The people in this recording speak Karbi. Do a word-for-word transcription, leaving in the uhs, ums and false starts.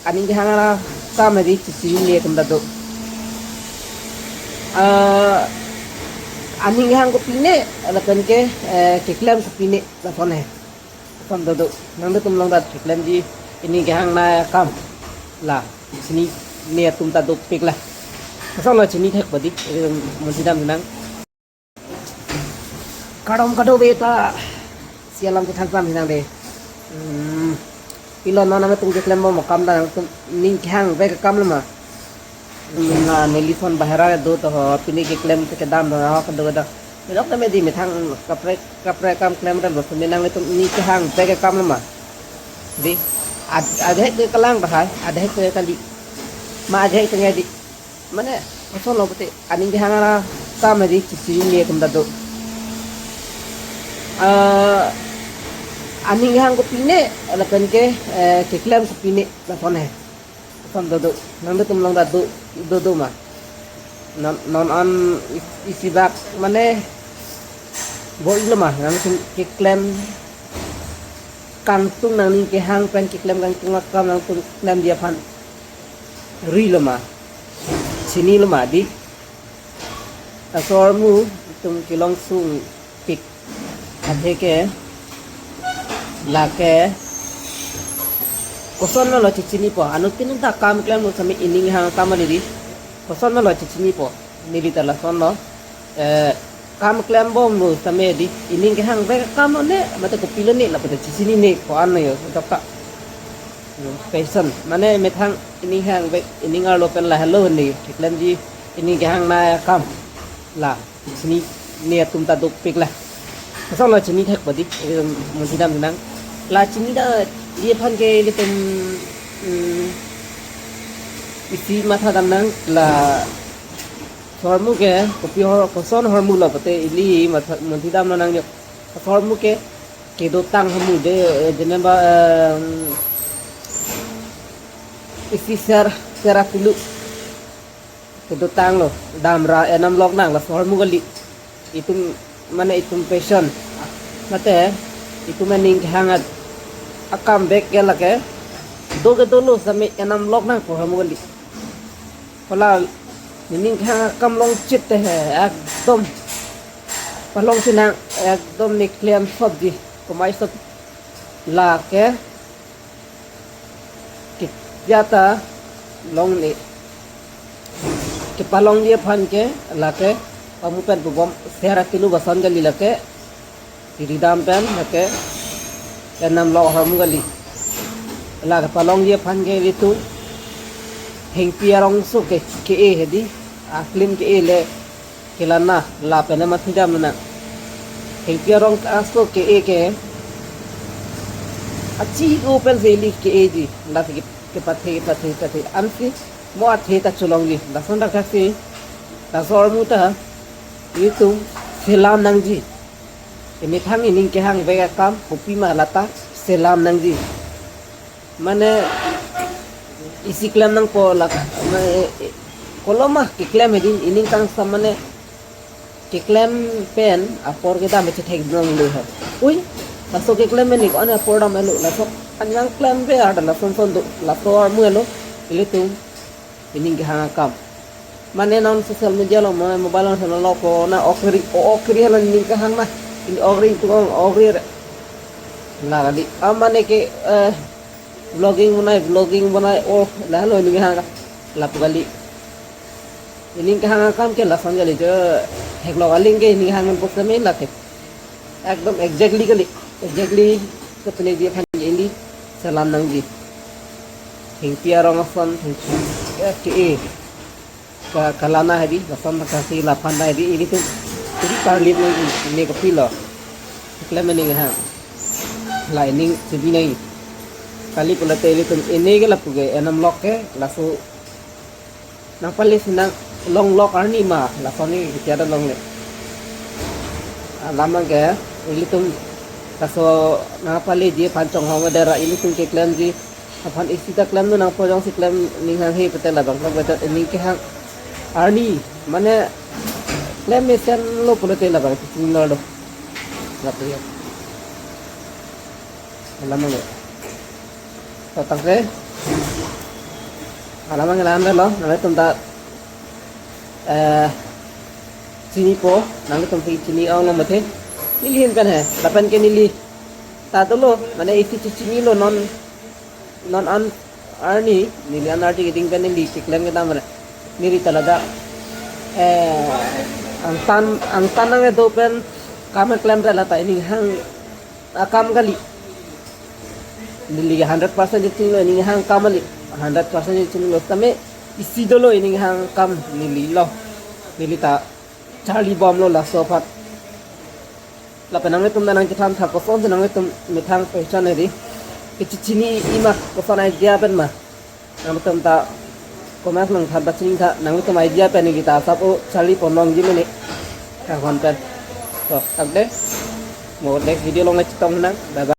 Aning kehang akam ri chichinine atum ta do. Ah, aning kehang kopine, lapen ke, eh, keklem kopine, lason he. Lason dodo. Nangtum along ta keklemji, aning kehang akam. La, chinine atum ta dopik la. Lason lo chini thek padi, eh, monthi dam nang. Kardom kadokave ta, isi alam kethan pam hinang de. Hmm. Pilo non nangtum keklem bom akam ta nangtum aning kehang vek akam lo ma. Hmm, na neli son bahera do to ho, pini keklem te kedam do ho, kedo kedo. Bilok ta medi methang kaprek kaprek akam klemrem lo, sumi nanglitum aning kehang vek akam lo ma. Di, ad-, adhek ke kelang bahai, adhek ke kali. Ma adhek ke di. Mane, koson lo pute, aning kehang akam ri chichinine atum ta do. Ah, aning kehang kopine, lapen ke, eh, keklem kopine, lason he. Lason dodo, nangtum along ta do, dodo ma. Non, non an is-, isibak, mane, bo ilo ma, nangtum keklem kangtung nangning kehang pen keklem kangtung akam nangtum klemji aphan ri lo ma, chini lo ma di. Laso ahormu itum kelong sungpik. Athe ke lake koson lo chichinipo. Anuttin ta akam klemlo sami aning kehang akam le di. Koson lo chichinipo. Neli ta lason lo. Eh, kam klem bom lo sami di. Aning kehang vek akam lo ne, mate kopilo ne, lapu ta chichinine ko-an lo yo, dokta. Fashion, mane methang aning kehang vek, aning arlo pen lahelo ne, keklemji aning kehang akam. La, chinine atum ta dopik la. Lason lo chini thek padi, eh, monthi dam nang. La chini ta, di aphan ke ilitum, hmm, isi matha dam nang, laso ahormu ke, kopi ahor-, koson ahormu lo pute ili matha, monthi dam nang yo. Laso ahormu ke, kedotang ahormu de, eh, jeneba, eh, isi ser, ser apilo. Kedotang lo, damra enam lok nang laso ahormu kali. Itum, mane itum fashion. Mate, itum aning kehang ak-, akam vek ke lake. Do kedo lo sami enam lok nang ko ahormu kali. Hala, nening kehang akam longchit te he, ekdom. Palongsi nang, ekdom ne klem sop di, komai sop lake, ke, jata long ne. Kepalongji aphan ke, lake, pamu pen pubom, ser apilo bason kali lake, iri dam pen, lake, enam lok ahormu kali. Lake palongji aphan ke ilitum, hengpi arongso ke, ke-e hedi, aklim ke-e le, kelana, lapen amat hidam na. Hengpi arongso ke-e ke, achi open se ili ke-eji, lasi ke, kepathe, kepathe, kepathe. Ansi, mo athe ta cholongji. Lason dak si, laso ahormu ta, itum, selam nangji. Emethang ining kehang vek akam, kopima lata, selam nangji. Mane, isi klem nangpo lak, mane, koloma keklem hedi, ining kangsam mane, keklem pen apor kedam chethek dong lo ha. Ui, laso keklem pen ik ane apor dam lo, laso anyang klem pe ada lason son do, laso ahormu lo, ilitum, ining kehang akam. Mane non social media lo, mane mobile lo, lo ko na okri, o okri lo ining kehang na. Ini okri tu okri re. La kali. Ah, mane ke, eh, vlogging bonai, vlogging bonai, oh, lahelo ining kehang. Lapu kali. Ining kehang akam ke lason kali jo. Theklong aling ke ining kehang pen post kami lake. Ekdom exactly kali. Exactly. Kepele dia kan ini. Selam nangji. Hengpi arong ason, hengpi, eh, ke-e. Ka, kalana hedi, lason kasi laphan ta hedi, ilitum, iri parlip ne, ne kopilo. Keklem aning ha. La ining, sibi nai. Kali pulote ilitum, ini ke lapu ke, enam lok ke, laso. Nangpale si nang, long lok arni ma, lason ne, ketia ta longle. Alam ke, ilitum, laso, nangpaleji aphan chonghong dera, ilitum keklemji, aphan isi ta klemdun nangpo, jongsi klem ning hanghe pute labang klem pute ining kehang arni, mane klem mesen lo pulote labang chinglo do. Lapu ya. Alam lo. Totang ke. Alam abang la-an lo, nanglitum ta, eh, chinipo, nanglitum si chini-ong lo mate. Neli ahin pen he, lapen ke neli ta dolo, mane isi chechinilo non, non an arni, neli an arni keding pen neli keklem kedam mane. Neli ta ladak, eh, angtan, angtan nangkedo pen kam keklem ta lata ining hang akam kali. Neli hundred percent chechinilo ining hang kam kali. Hundred percent chechinilo tame isi dolo ining hang kam neli lo. Neli ta charli bomlo laso aphan. Lapen nanglitum ta nangchethan tha kosonsi nanglitum methang pehchan hedi. Kechechini ima koson idea pen ma. Nanglitum ta comment along than pachini tha, nanglitum idea pen neli ta asap o charli pon longji mene. Thang hon pen. To, tangte. Mo next video along chetong nang. Bye bye.